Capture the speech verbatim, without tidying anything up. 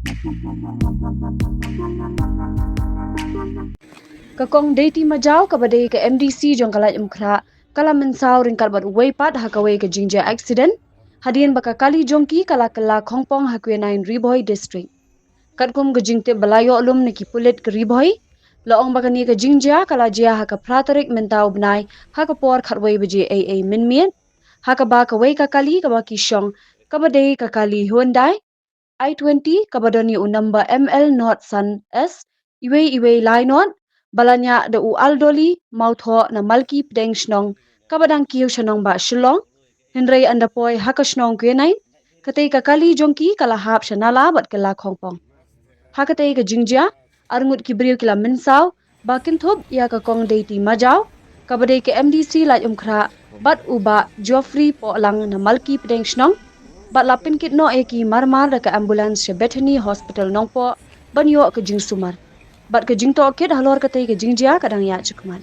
Ka Kong Deiti Majaw kaba dei ka M D C jong ka Laitumkhrah ka la mynsaw ryngkat bad uwei pat ha kawei ka jingjia accident hadien ba ka kali jong ki ka la kylla khongpong ha Quinine, Ri Bhoi District. Katkum ka jingtip ba la ïoh lum na ki pulit ka Ri Bhoi, la ong ba kane ka jingjia ka la jia ha ka phra tarik mynta u bnai ha ka por khatwei baje eiei mynmiet, ha kaba kawei ka kali kaba ki shong kaba dei ka kali Hyundai i twenty kaba don ïa u number M L not san S iwei iwei lai not ba la ñiah da u Aldoli Mawthoh na Malki Pdeng Shnong kaba dang kiew sha nongbah Shillong, hynrei ynda poi ha ka shnong Quinine, katei ka kali jong ki ka la hap sha nala bad kylla khongpong. Ha katei ka jingjia, arngut ki briew ki la mynsaw ba kynthup ïa ka Kong Deiti Majaw kaba dei ka M D C Laitumkhrah bad u Bah Geoffrey Pohlang na Malki Pdeng Shnong, bad la pynkit noh ïa ki marmar da ka ambulance sha Bethany Hospital Nongpoh ban ïoh ka jingsumar. Bad ka jingtohkit halor katei ka jingjia ka dang ïaid shakhmat.